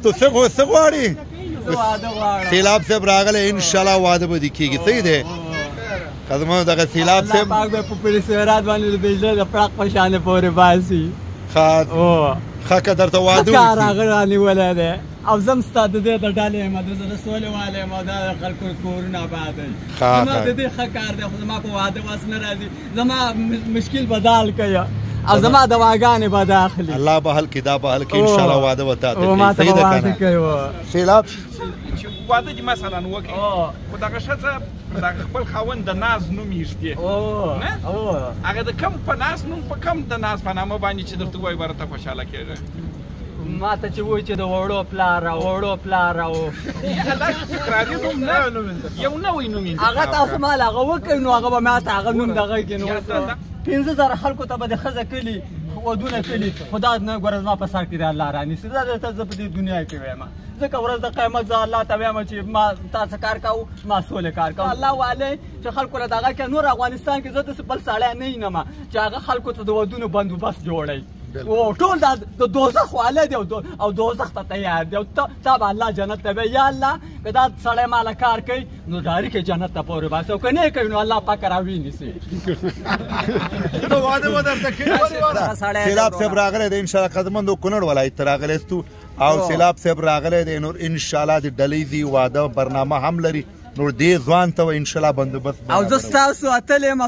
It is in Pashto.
ته څه غواړې؟ سیلاب صاحب راغلی، ان شاء الله واده به دې کېږي. صحیح دی قدمه دغه سیلاب صاحب پاک به په پولیس رات باندې د بجلی د پړق په شان پورې باسي. ښه که درته واده وکړي. کار هغه رانیولی دی او زه هم ستا د دې د ډلې یم، د زړه سولې والی یم او دا د خلکو کورونه آبادوي. زما د دې ښه کار دی، خو زما په واده وس نه راځي. زما مشکل به دا حل کوي او زما دواګانې به دا اخلي. الله به حل کړي، دا به حل کړي ان شاء الله. واده به تا ته صحیح ده که نه؟ سیلاب چې واده دې مثلا وکړي، خو دغه ښځه دغه خپل خاوند د ناز نوم ایږدي، نه هغه د کم په ناز نوم، په کم د ناز په نامه باندې چې درته وایي ورته خوشحاله کېږي. ما ته چې وایي چې د وړو پلار او وړو پلار او تکراري نوم نه، یو نوی نوم هغه تاسو مال هغه وکړئ، نو هغه به ما ته هغه نوم دغه کړي. نو 5000 خلکو ته به د ښځه کلي ودونه کلي، خو دا نه ګوره زما په سر کې د الله رانیسي. دا درته زه په دې دنیا کې وایم، ځکه ورځ د قیامت زه الله ته وایم چې ما تا څه کار کاوه، ما سولې کار کاوه. الله والي چې خلکو له دغه کې نور افغانستان کې زه داسې بل سړی نه وینم چې هغه خلکو ته د ودونو بندوبست جوړوي. او ټول دا د دوزخ والی دی او دوزخ ته تیار دی، او تا به الله جنت ته وایي. یا الله که دا سړی ماله کار کوي نو ډایرک یې جنت ته پورې باسي، او که نه یې کوي نو الله پاک راوینیسي. واده به درته کوي. سیلاب صاحب راغلی دی ان شاء الله. قدرمندو کونړ ولایت ته راغلی ستو او سیلاب صاحب راغلی دی. نور ان شاء الله د ډلې واده برنامه هم لري، نور دې ځوان ته ان شاء الله بندوبست. او زه ستاسو اتل یم.